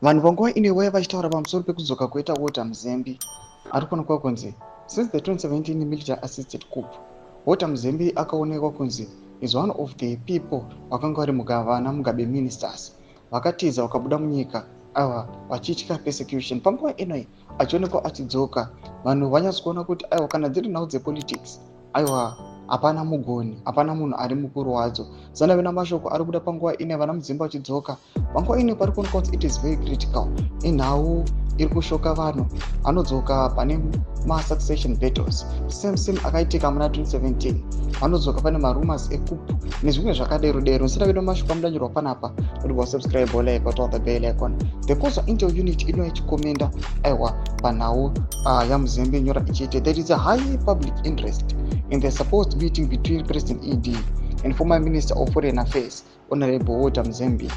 Vanhu panguva ino vaiva vachitaura pamusoro pekudzoka kwoita Walter Mzembi. Ari kuonekwa kunzi since the 2017 military assisted coup, Walter Mzembi akaonekwa kunzi is one of the people vakanga vari mugavana Mugabe ministers vakatiza vakabuda munyika aiwa vachitya persecution. Panguva ino achionekwa achidzoka, vanhu vanyatsokuona kuti aiwa, kana dziri nhau dzepolitics, aiwa, hapana mugoni, hapana munhu ari mukuru wadzo. Zanave namashoko ari kuda panguva ine vana Mzembi vachidzoka. Panguva ino pari kuonekwa kuti it is very critical, inhau iri kushoka vanhu. Anodzoka pane masuccession battles same same akaitika muna 2017. Vanodzoka pane marumors ecoup nezvimwe zvakadero dero. Nsina vedu mashoko amudanyorwa panapa kuti wasubscribe, like, turn the bell icon. The Kozwa Intel Unit inouya ichikomenda aiwa panhau yaMzembi, nyora ichiiti there is a high public interest in the supposed meeting between President ED and former Minister of Foreign Affairs Honorable Walter Mzembi.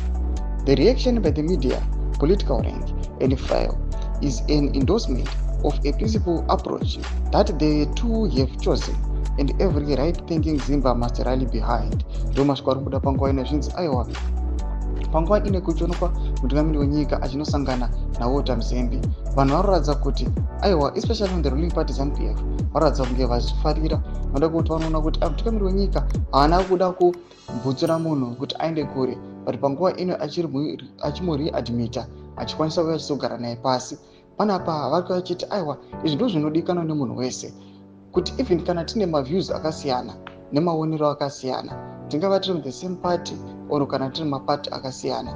The reaction by the media, political rank and file is an endorsement of a principal approach that the two have chosen and every right thinking Zimba must rally behind. Ndo masviko ari kubuda panguva ino. Zvinzi aiwa, panguva ine kuchionekwa mutungamiri wenyika achinosangana naWalter Mzembi, vanhu vanoratidza kuti aiwa, especially on the ruling party ZANU PF, vanoratidza kunge vachifarira. Vanoda kuti vanoona kuti mutungamiri wenyika haana kuda kubvutsira munhu kuti aende kure, but panguva ino achimureadmita, achikwanisa kuuya achizogara naye pasi panapa. Vari vachiti aiwa, izvi ndo zvinodikanwa nemunhu wese, kuti even kana tine maviews akasiyana nemaonero akasiyana, tingava tiri muthe same party or kana tiri mapati akasiyana,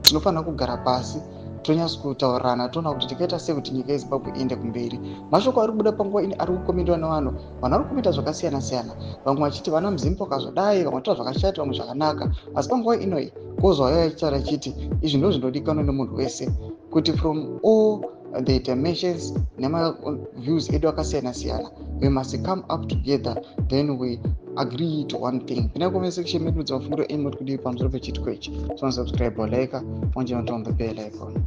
tinofanira kugara pasi tonyatsokutaurirana, toona kuti tikaita sei kuti nyika yeZimbabwe iende kumberi. Mashoko ari kubuda panguva ino ari kukomendwa nevanhu. Vanhu vari kukomenda zvakasiyana siyana, vamwe vachiti vana Mzembi vakazodai, vamwe vachitaura zvakashata, vamwe zvakanaka. Asi panguva inoi kozwa yaya ichitaura ichiti izvi ndo zvinodikanwa nemunhu wese, kuti from all the dimensions nemaviews edu akasiyana siyana, we must come up together, then we agree to one thing. Pinai comment section medu, dzamafungiro enyu, moti kudii pamusoro pechitiko ichi? So subscribe, like, on the bell icon.